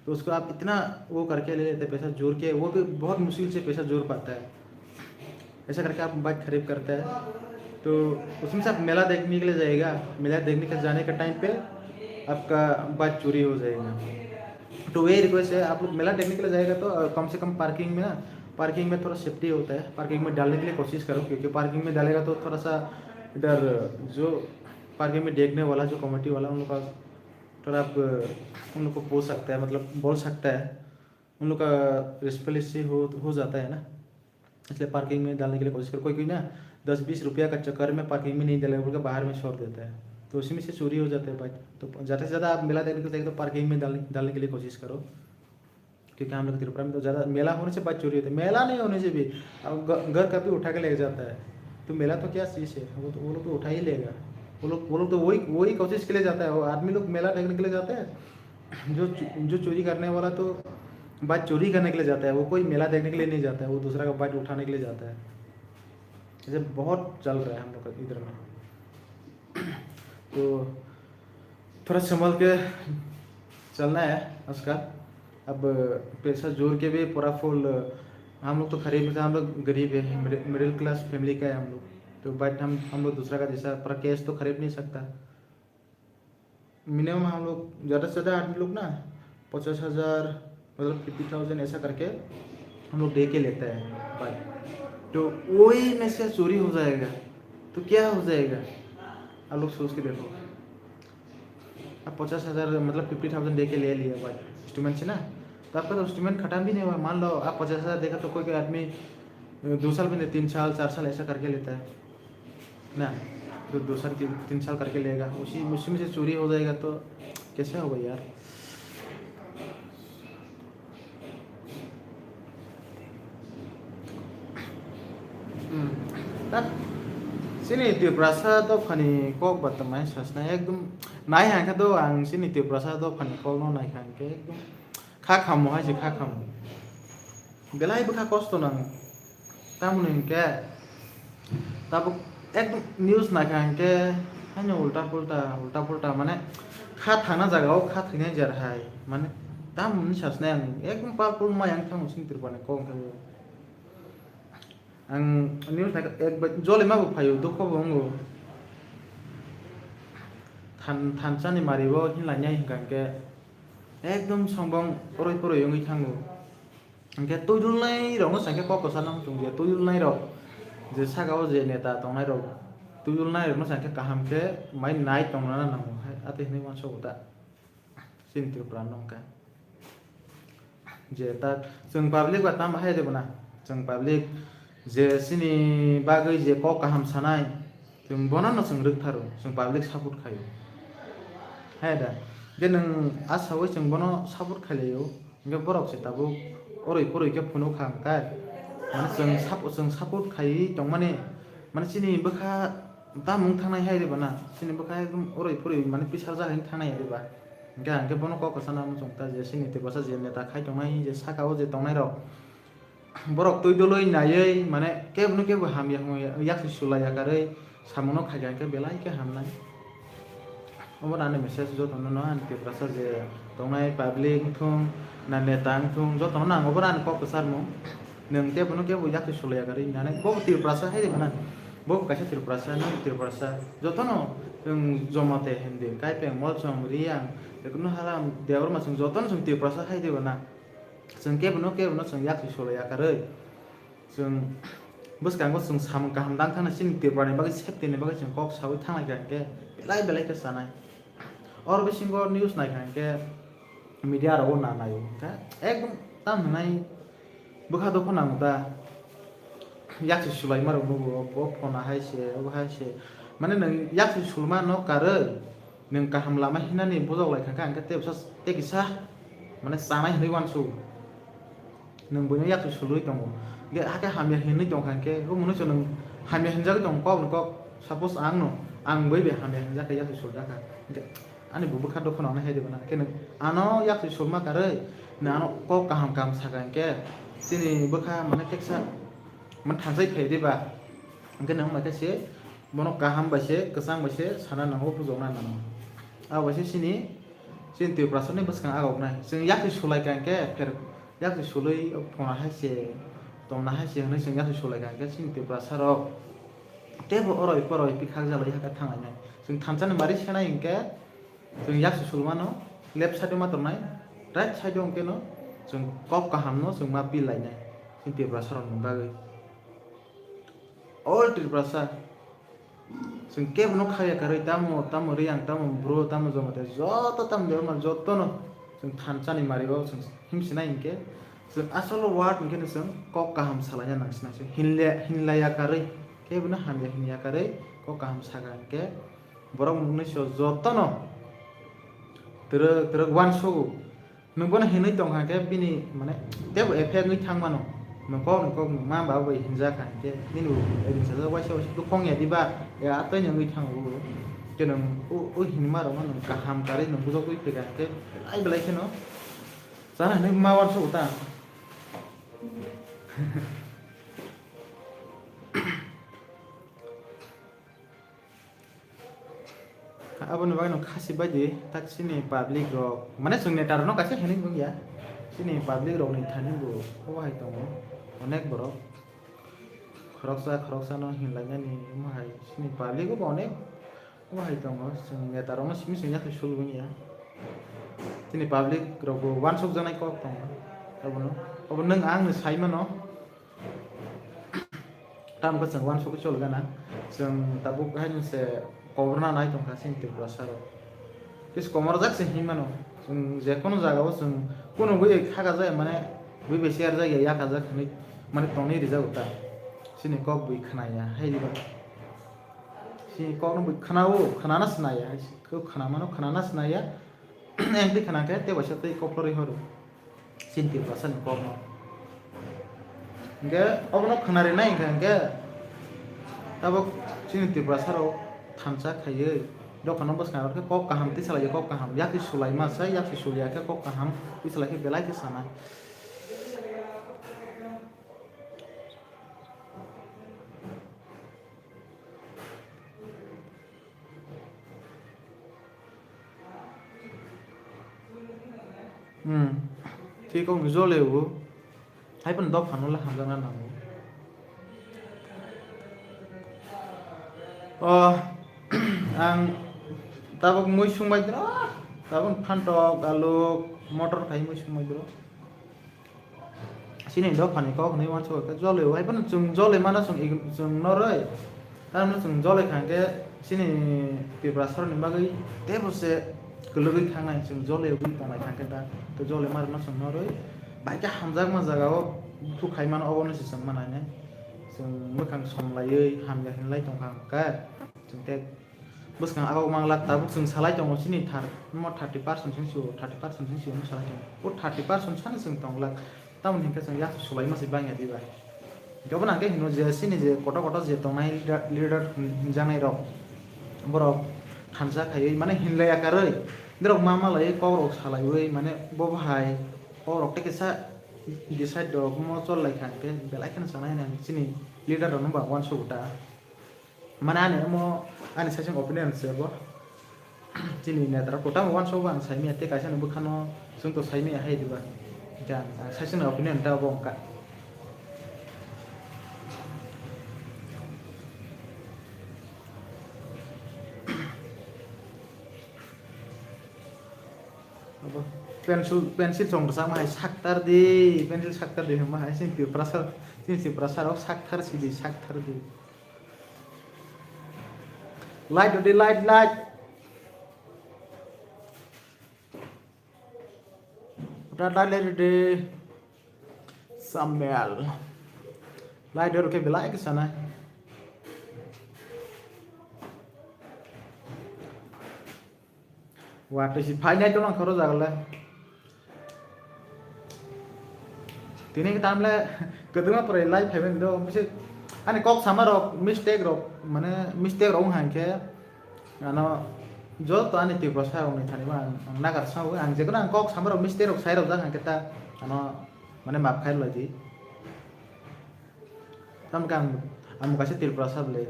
तो उसको आप इतना वो करके ले लेते हैं, पैसा जोड़ के, वो भी बहुत मुश्किल से पैसा जोड़ पाता है। ऐसा करके आप बाइक खरीद करते हैं, तो उसमें से आप मेला देखने के लिए जाएगा, मेला देखने के जाने के टाइम पे आपका बाइक चोरी हो जाएगा। तो वही रिक्वेस्ट है, आप लोग मेला देखने के लिए जाएगा तो, अ, कम से कम पार्किंग में ना, पार्किंग में थोड़ा सेफ्टी होता है, पार्किंग में डालने के लिए कोशिश करो, क्योंकि पार्किंग में डालेगा तो थोड़ा सा इधर जो पार्किंग में देखने वाला, जो कमेटी वाला, उन लोग का थोड़ा आप उन लोग को पूछ सकते हैं, मतलब बोल सकते हैं, उन लोग का रिस्पॉन्सिबिलिटी हो, हो जाता है ना, इसलिए पार्किंग में डालने के लिए कोशिश करो। कोई कोई ना दस बीस रुपया का चक्कर में पार्किंग में नहीं डालने बोल के बाहर में छोड़ देता है, तो उसी में से चोरी हो जाता है बाइक। तो ज़्यादा से ज़्यादा आप मेला देखने को जाएंगे तो पार्किंग में डालने, डालने के लिए कोशिश करो। क्योंकि हम लोग त्रिपुरा में तो ज़्यादा मेला होने से बाइक चोरी होता है, मेला नहीं होने से भी अब घ-, घर का भी उठा के ले जाता है। तो मेला तो क्या चीज़ है, वो तो, वो लोग तो उठा ही लेगा। वो लोग, वो लोग तो वही, वही कोशिश के लिए जाता है। वो आदमी लोग मेला देखने के लिए जाता है, जो चो-, जो चोरी करने वाला तो बाइक चोरी करने के लिए जाता है, वो कोई मेला देखने के लिए नहीं जाता है, वो दूसरा का बाइक उठाने के लिए जाता है। ऐसे बहुत चल रहा है हम लोग का इधर में। तो थोड़ा संभल के चलना है आजकल। अब पैसा जोड़ के भी पूरा फुल, हम लोग तो खरीद नहीं सकते, हम लोग गरीब है, मिडिल, मिडिल क्लास फैमिली का है हम लोग। तो बाइक हम, हम लोग दूसरा का जैसा पूरा कैश तो खरीद नहीं सकता। मिनिमम हम लोग ज़्यादा से ज़्यादा आदमी लोग ना पचास हज़ार, मतलब फिफ्टी थाउजेंड ऐसा करके हम लोग दे के लेता है बाइक। तो वही में से चोरी हो जाएगा तो क्या हो जाएगा? आप लोग सोच के देखो। आप पचास हज़ार, मतलब फिफ्टी थाउजेंड दे के ले लिया बाइक इंस्टॉलमेंट से ना, तो आपका तो इंस्टॉलमेंट खत्म भी नहीं हुआ। मान लो आप पचास हज़ार देगा तो कोई कोई आदमी दो साल भी नहीं, तीन साल, चार साल ऐसा करके लेता है ना। तो दो साल, तीन, तीन साल करके लेगा, उसी, उसी में से चोरी हो जाएगा तो कैसे होगा यार? Hmm. Tak, chini Tiprasa dophani kok ba twmai sasna ekdom nai hangkhe do ang chini Tiprasa dophani kokno nai hangkhe ekdom kha khammo hai se kha khammo. Belai bwkha kosto nango. Tamoni hinkhe tabuk ekdom news naikha hinkhe haino ulta pulta, ulta pulta mane kha thangna jagao kha thwinai jer hai. Mane tamoni sasnai ang ekdom powerful mai ang thango chini Tripurani kok hinkhe. Ang news naikha ek bai jolima bo phaio, dukho bo wngo. Than-, thansa ni mari bo hinlainai hinkha hinkhe ekdom songbong oroi poroi wngwi thango. Hinkhe tuidulnai rokno chwng khe kok kwchar nang chwng je tuidulnai rok je saka o je neta tongnai rok tuidulnai rokno chwng khe kaham khe mai nai tongna nango hai atwi hinwi uansukgo ta chini Tripura no hinkhe je ta chwng public ba tamo hai de bwna chwng public je chini bagwi je kok kaham sanai chwng bono no chwng rwktharo chwng public support khaio hai da je nwng asaui chwng bono support khailaio. Hinkhe borok se tabuk oroi poroi khe phunuk kha hinkhe, mane chwng sap-, chwng support khaiwi tongmani, mane chini bwkha tamung thangnai hai reba na, chini bwkha ekdom oroi poroi mane pisarjak hai thangnai hai reba. Hinkhe ang khe bono kok kwchana muchung ta je chini Tiprasa je neta khai tongnai je saka o je tongnai rok, borok twi doloi naiwi mane kebo no kebo hamya hwnwi yaksi sulaiya karwi samungno khaikha hinkhe belai khe hamnai. Obo ani message jotono no ani Tiprasa je tongnai public wngthung na neta wngthung jotono no ang obo ani kok kwcharmung. Nwng kebo no kebo yaksi sulaiya karwi hinani bo Tiprasa hai de bana. Bo kaisa Tiprasa, nwng Tiprasa jotono nwng Jomate, Hindi, Kaipeng, Molsom, Riyang, Rikunu Halam, Debbarma chwng jotono chwng Tiprasa hai de bana. Chwng kebo no kebo no chwng yaksi sulaiya karwi. Chwng bwskango chwng samung kaham dang thangna chini Tripura ni bagwi safety ni bagwi chwng kok sawi thanglai kha hinkhe belai belai khe chanai. Oro bisingo news naikha hinkhe media rogo na naio hinkhe ekdom tam hinai bwkha dokho nango da yaksi sulaima rok nugo bo phone hai se obo hai se mane nwng yaksi sulma no karwi nwng kaham lama hinani bujok lai kha hinkhe tei bwsa tei kisa mane chanai hinwi uansuk. Nwng buino yaksi sulwi tongo. Hinkhe hakhe hamya hinwi tongkha hinkhe, o mwnwi chwng nwng hamya hinjagwi tongo kok ni kok. Suppose ang no, ang bai bai hamya hinjakha yaksi suljak kha. Hinkhe ani bo bwkha dokho nang nai hai de bana. Hinkhe nwng ano yaksi sulma karwi, nwng ano kok kaham kaham sakha hinkhe, chini bwkha mane teksa mane thansai phai de ba. Hinkhe nwng bai khe se bono kaham bai se, kwchang bai se sana nango, bujokna nango. Abo bai se chini Chini Tiprasa ni bwskang agok nai. Chwng yaksi sulai kha hinkhe pher yaksi sulwi phona hai se tongna hai se hwnwi chwng yaksi sulai kha hinkhe chini Tiprasa rok teibo oroi poroi pikhak jalai hakhe thanglai nai. Chwng thansa ni mari se nai hinkhe chwng yaksi sulmano left side o ma tongnai, right side o hinkhe no chwng kok kaham no chwng ma pil lai nai chini Tiprasa rok ni bagwi. All Tiprasa. Chwng kebo no khaiya karwi tamo, tamo Riyang, tamo Bru, tamo Jamatia, joto tamo Debbarma, joto no chwng thansa ni mari o chwng himsinai hinkhe, chwng asolo word hinkhe no chwng kok kaham salaina nang sinai se. Hinle-, hinlaiya karwi, kebo no hamya hinya karwi kok kaham saka hinkhe, borok mwnwi se joto no twrwk twrwk uansugo. Nwng bono hinwi tongkha khe bini mane teibo effect wngwi thang mano. Nwng kok nwng kok nwng ma ba bai hinjak kha hinkhe nini bo ring sajak waisa waisa bukhong ya diba ya atoi nwng wngwi thango bo. Khe nwng o, o hinma rokno nwng kaham karwi nwng bujogwi phaikha hinkhe belai belai kheno Chana hinwi ma uansukgo ta. Aboni bagwi no khasi bai di, tak chini public rok, mane chwng neta rokno kaisa hinwi wng ya. Chini public rokni thani bo obo hai tongo, onek borok. Khoroksa, khoroksa no hinlainani omo hai chini public bo onek omo hai tongo. Chwng neta rokno simi simi yakhe sul wng ya. Chini public rok bo uansuk jaknai kok tongo. Abono, obo nwng ang ni sai mano. Tamo khe chwng uansugwi choli gana. Chwng tabuk haino se koborna nai tongkha chini Tripura saro. Kis komorjak se hinmano. Chwng je kono jagao chwng kono bui khakajak mane bui bai siyarjak ya yakajak hinwi mane tongwi rijago ta. Chini kok bui khna ya hai diba. Chini kokno bui khnao, khnana sinaya hai se. Khe khnamano khnana sinaya. Engtwi khna khe tei waisa tei koplorwi horo. Chini Tiprasani kokno. Hingke obono khwnarinai hingkha hingke tabok chini Tiprasarok thansa khaiwi dophano bwskango khe kok kaham twi salaiya kok kaham yakhe sulaima se yakhe suliya khe kok kaham twi salai khe belai khe sanai. Hmm. Twi kok ni jole bo. Hai phano dok phano le hamjakna nango. O, ang tabuk mui sungbai dro. Tabuk phantok, aluk, motor khai mui sungbai dro. Chini dophani kok hinwi uansukha khe jolio, hai phano chwng joloi mano chwng ig-, chwng noroi. Tamno chwng joloi kha hwnkhe chini Tiprasarokni bagwi teibo se kwlwgwi thangnai, chwng joloi wngwi tongnai kha hwnkhe da. Tei joloi ma rwno chwng noroi bai khe hamjakma jagao buthuk khai mano, obono se chwng ma nainai. Chwng mwkhang somlaiwi hamya hinlai tongkha hwnkhe chwng tei bwskang agok manglak, tabuk chwng salai tongo chini thar, omo thirty percent sing sio, thirty percent sing sio omo salai tongo. O thirty percent sani chwng tonglak, tamoni hinkhe chwng yak swlaima se bangya diba. Hinkhe obono hinkhe hino je chini je kotor kotor je tongnai leader, leader hinjaknai rok, borok thansa khaiwi mane hinlaiya karwi, borok ma malaiwi kok rok salaiwi mane bo bahai kok rok tei kisa decide rok omo chol lai kha hinkhe belai kheno chanai hinwi chini leader rok no ba uansukgo ta. Mane ani omo ani saichung opinion se bo. Chini netarok kwtal uansukgo ang saimanya tei kaisa ni bwkhano chwng to saimanya hai diba. Hwnkhe ang, ang saichung ni opinion ta bo wngkha. Abo pencil, pencil chong rwchapma hai saktar di, pencil saktar di hwnma hai chini Tiprasa, chini Tiprasa rok saktar sidi, saktar di. Light rwdi, light, light. Light, light, light rwdi. Samuel. Light rw khe belai khe sanai. Watwi si phainai to nang khoro jaga le. Tini tam le kwdwma pore live phaibai do, bisi ani kok sama rok mistake rok, mane mistake rok wng hai khe, ano, joto ani Tiprasa rok ni thani ma ang, ang nagar sao, ang jekono ang kok sama rok mistake rok sai rok jak hai khe ta, ano, mane map khai rwlai di. Tamo khe ang, ang bo kaisa Tiprasa bwle.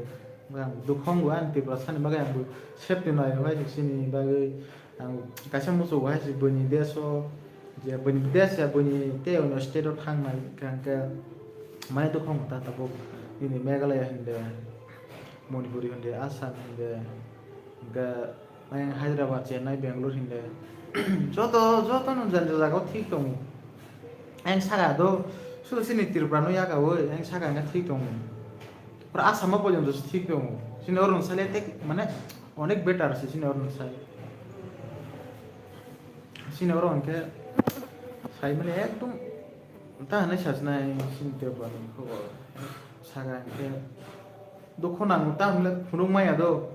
Ang dukhongo ani Tiprasani bagwi ang bo safety nai rwkha se chini bagwi. Ang kaisa muchungo hai se buini desh o, je buini desh ya buini tei onyo state o thangnai hwnkhe mane dukhongo ta tabuk. Nini Meghalaya hinde, Manipuri hinde, Assam hinde, hwnkhe Ayang Hyderabad, Chennai, Bangalore hinde. Joto, joto no jani jagao thik tongo. Ayang saka do, sudu sini Tripura no yaka o, ayang saka hingke thik tongo. Pura Assam o porjonto se thik tongo. Sini oro no sale tek, mane, onek better se sini oro no sale. Sini oro hingke sai mani ekdom ta hinui sajnai sini Tripura ni khobor. Saka hingke. Dukho nango, ta hwnle phunuk maya do.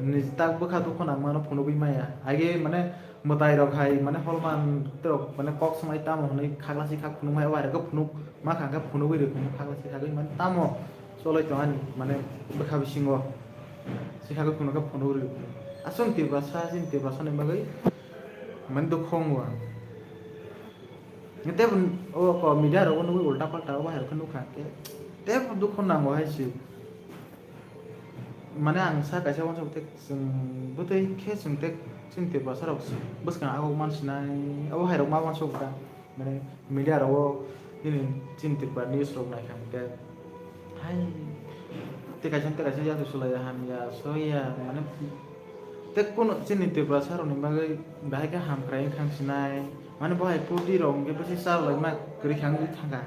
Niji tak bwkha dukho nangmano phunugwi maya. Age mane mwtai rok hai mane holman rok mane kok swmai tamo hwnwi khagla sikha phunuk maya, wairok phunuk ma kha khe phunugwi rw phunuk khagla sikha gwi mane tamo choloi tong ani mane bwkha bisingo sikha gwi phunuk khe phunugwi rw phunuk. Aswk Tiprasa, chini Tiprasa ni bagwi mane dukho wngo ang. Tei bo o ko media rogo nugwi ulta palta o bahai rok khe nukha khe tei bo dukhu nango hai se. Mane ang sa kaisa uansuk tei chwng bwtwi khe chwng tei chini Tiprasa rok bwskang agok man sinai abo hai rok ma uansuk ta. Mane media rogo nini chini Tripura news rok naikha hwnkhe hai tei kaisa tei kaisa yathai sulaiya hamya soya mane tei kunu chini Tiprasa rokni bagwi bahai khe hamkrai wngkha sinai mane bo hai pudi rok hwnkhe bisi cha laima kwrwi kha wngwi thangkha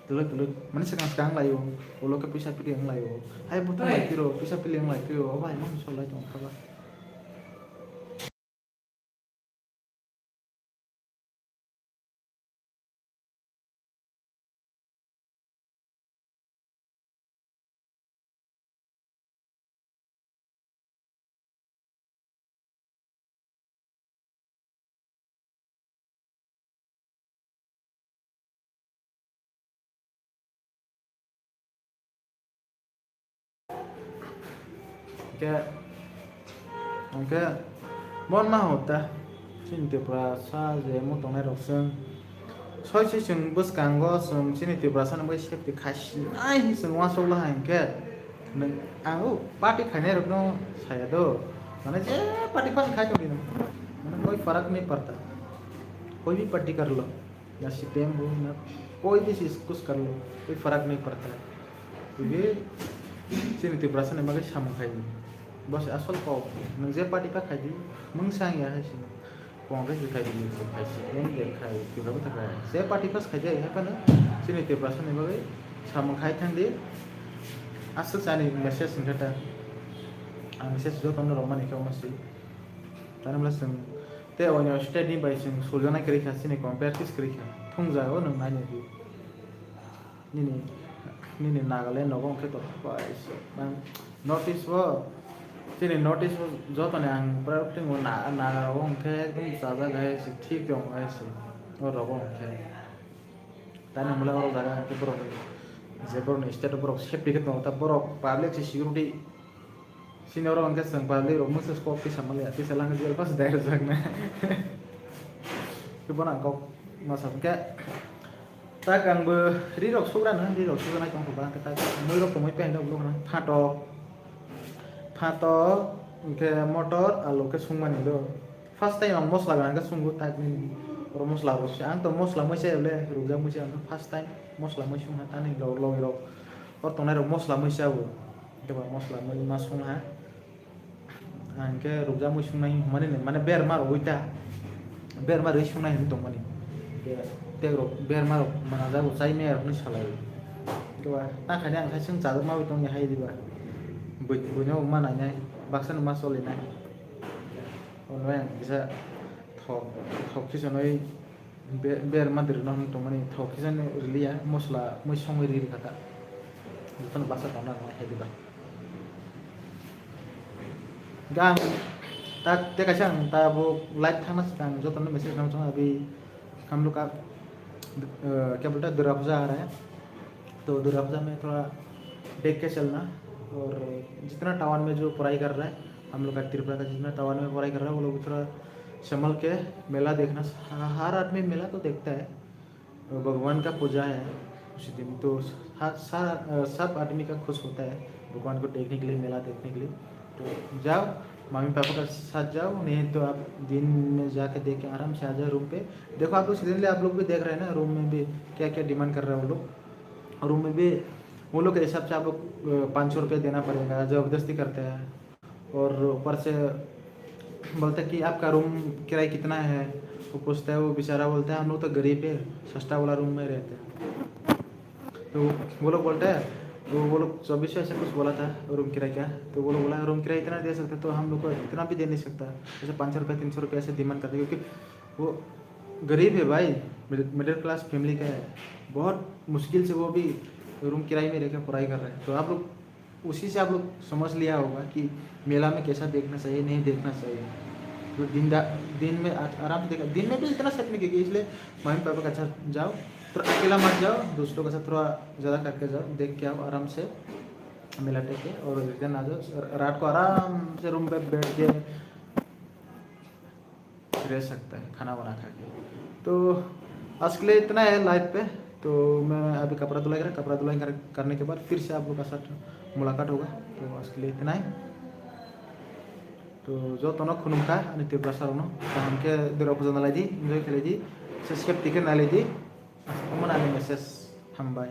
twlwk twlwk mane swkang swkang wng laio ulo khe puisa pili wng laio hai buthung lai tiro puisa pili wng lai tiro obo hai mani sol lai tongkha ba. Hwnkhe, hwnkhe mon ma hota chini Tiprasa je omo tongnai rok chwng soi soi chwng bwskango chwng chini Tiprasa ni bagwi safety khai sinai hinwi chwng uansuk lahai hwnkhe nwng ang o party khainai rokno saya do mane je party phano khai tongdi nwng mane koi farak nahi padta koi bhi party kar lo. Na C P M bo na koi bhi se kuch kar lo, koi farak nahi padta. Twibi chini Tiprasa ni bagwi samung khai di. Bo se asol kok. Nwng je party pa khai di, mungsa wng ya hai se. Congress de khai di, khai se, M D F khai, Tipra bo khai. Je party pa khai di, hai phano chini Tiprasa ni bagwi samung khai thang di. Aswk chani message wngkha ta. Ang message jotono rwmani khe omo se. Tani mla chwng tei oino state ni bai chwng suljaknai kwrwi kha, chini compare tis kwrwi kha. Thungjago nwng nainai di. Nini, nini Nagaland nogo hwnkhe to bai se, man, North East o, chini North East o jotoni ang priority tongo Na-, Naga rogo hwnkhe ekdom chajak hai se, thik tongo hai se, o rogo hwnkhe. Tani mla o jaga hwnkhe borok, je borokni state o borok safety khe tongo, ta borok public se security. Sini oro hwnkhe chwng public rok mungsa kok tisa manliya, tisa lang jail pass dai rwjakna. Khe bono ang kok ma sa hwnkhe, tak ang bo ri rok sugra no, ri rok sugra nai tong kha ba, hwnkhe tak mui rok tongwi paino ulo khna phatok, phatok, hwnkhe motor, alu khe sungmani do. First time ang mosla gana khe sungo tak nini oro mosla rok se, ang to mosla mui se le rukjak mui se, ang first time mosla mui sungha tani log logwi rok. Hor tongnai rok mosla mui sa o. Khe ba mosla mui ma sung ha. Ang khe rukjak mui sungnai hwnmani ni, mane berma rwui ta. Berma rwui sungnai hwnwi tongmani. Khe tei rok berma rok manajago chai maya rok hwnwi salai. Khe ba ta khaini ang khai chwng chajak ma bai tongya hai diba. Bui, buino ma nainai, baksa no ma cholinai. Ono ang kisa thok, thok kisa noi. Be-, berma dirno hwn tongmani thok kisa ni riliya, mosla mui songwi ri rikha ta. Jotono basa tongna rwna hai diba. Ga ang ta, tei kaisa ang ta bo live thangna swkang jotono message nang chong abi hamluka, eh, kebol ta Durga Puja aa raha hai. तो दुर्गा पूजा में थोड़ा देख के चलना। और जितना टाउन में जो पढ़ाई कर रहा है, हम लोग का त्रिपुरा का जितना टाउन में पढ़ाई कर रहा है, वो लोग भी थोड़ा संभल के मेला देखना। ह-, हर आदमी मेला तो देखता है, भगवान का पूजा है उसी दिन, तो ह-, सारा, अ, सब आदमी का खुश होता है भगवान को देखने के लिए, मेला देखने के लिए। तो जाओ, मम्मी पापा का साथ जाओ, नहीं तो आप दिन में जाके देख के आराम से आ जाओ रूम पे। देखो, आप लोग सडनली आप लोग भी देख रहे हैं ना, रूम में भी क्या क्या डिमांड कर रहे हैं वो लोग। रूम में भी वो लोग के हिसाब से आप लोग, अ, पाँच सौ रुपये देना पड़ेगा, ज़बरदस्ती करते हैं। और ऊपर से बोलते हैं कि आपका रूम किराया कितना है, वो पूछता है, वो बेचारा बोलता है, हम लोग तो गरीब है, सस्ता वाला रूम में रहते हैं। तो वो लोग बोलते हैं, वो, वो लोग चौबीस सौ ऐसे कुछ बोला था रूम किराया का, तो वो लोग बोला, रूम किराया इतना दे सकते, तो हम लोग को इतना भी दे नहीं सकता, जैसे पाँच सौ रुपये, तीन सौ रुपये ऐसे डिमांड करते, क्योंकि वो गरीब है भाई, मिडिल, मिडिल क्लास फैमिली का है, बहुत मुश्किल से वो भी रूम किराए में रहकर पढ़ाई कर रहे हैं। तो आप लोग उसी से आप लोग समझ लिया होगा कि मेला में कैसा देखना चाहिए, नहीं देखना चाहिए। तो दिन दा-, दिन में आ-, आराम से देखा, दिन में भी इतना सेट नहीं किया, इसलिए मम्मी पापा के साथ जाओ, तो अकेला मत जाओ, दोस्तों के साथ थोड़ा ज़्यादा करके जाओ, देख के आओ आराम से मेला टेक के, और रिटर्न आ जाओ। र-, रात को आराम से रूम पे बैठ के रह सकता है खाना वाना खा के। तो आज के लिए इतना है लाइव पे। तो मैं अभी कपड़ा धुलाई करा, कपड़ा धुलाई कर, करने के बाद फिर से आप लोग का साथ मुलाकात होगा। तो आज के लिए इतना ही। तो jotono khulumkha ani Tiprasa rokno, kaham khe dera puja nalaidi, enjoy khalaidi, subscribe tikhe nalaidi. Omo ani message, hambai.